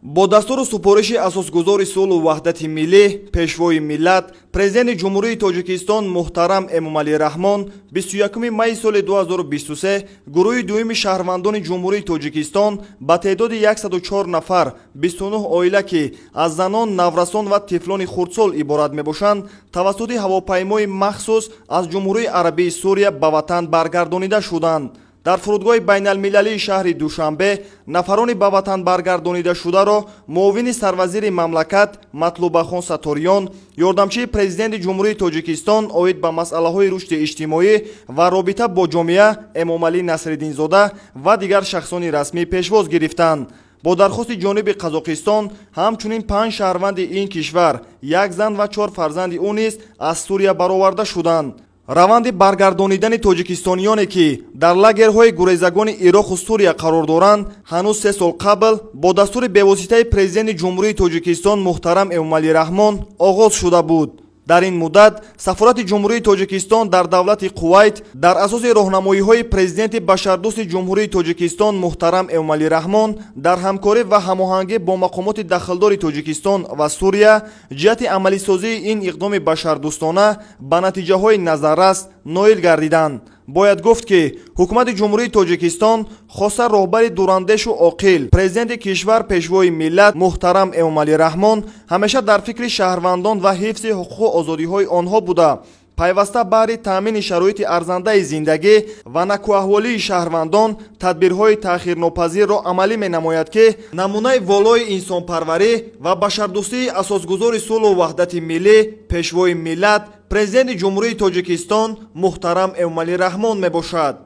Бо дастуру супориши асосгузори сулҳу ваҳдати миллӣ, пешвои миллат, президенти Ҷумҳурии Тоҷикистон муҳтарам Эмомалӣ Раҳмон 21 майи соли 2023 гурӯҳи дуюми шаҳрвандони Ҷумҳурии Тоҷикистон ба теъдоди 104 нафар, 29 оила, ки аз занон, наврасон ва тифлони хурдсол иборат мебошанд, тавассути ҳавопаймои махсус аз Ҷумҳурии Арабии Сурия ба ватан баргардонида шуданд. Дар фурудгоҳи байналмилалии шаҳри Душанбе нафарони ба ватан баргардонидашударо муовини сарвазири мамлакат Матлубахон Саториён, ёрдамчии президенти Ҷумҳурии Тоҷикистон оид ба масъалаҳои рушди иҷтимоӣ ва робита бо ҷомеа Эмомалӣ Насриддинзода ва дигар шахсони расмӣ пешвоз гирифтанд. Бо дархости ҷониби Қазоқистон ҳамчунин 5 шаҳрванди ин кишвар, як зан ва 4 фарзанди ӯ низ аз Сурия бароварда шуданд. Раванди баргардонидани тоҷикистониёне, ки дар лагерҳои гурезагони Ироқу Сурия қарор доранд, ҳанӯз 3 сол қабл бо дастури бевоситаи президенти Ҷумҳурии Тоҷикистон муҳтарам Эмомалӣ Раҳмон оғоз шуда буд. Дар ин муддат сафорати Ҷумҳурии Тоҷикистон дар давлати Қувайт дар асоси роҳнамоиҳои президенти башардӯсти Ҷумҳурии Тоҷикистон муҳтарам Эмомалӣ Раҳмон дар ҳамкорӣ ва ҳамоҳангӣ бо мақомоти дахлдори Тоҷикистон ва Сурия ҷиҳати амалисозии ин иқдоми башардӯстона ба натиҷаҳои назаррас ноил гардиданд. Бояд гуфт, ки ҳукумати Ҷумҳурии Тоҷикистон, хоса роҳбари дурандешу оқил, президенти кишвар, пешвои миллат муҳтарам Эмомалӣ Раҳмон ҳамеша дар фикри шаҳрвандон ва ҳифзи ҳуқуқу озодиҳои онҳо буда, пайваста баҳри таъмини шароити арзандаи зиндагӣ ва накӯаҳволии шаҳрвандон тадбирҳои таъхирнопазирро амалӣ менамояд, ки намунаи волои инсонпарварӣ ва башардӯстии асосгузори сулҳу ваҳдати миллӣ, пешвои миллат, президенти Ҷумҳурии Тоҷикистон муҳтарам Эмомалӣ Раҳмон мебошад.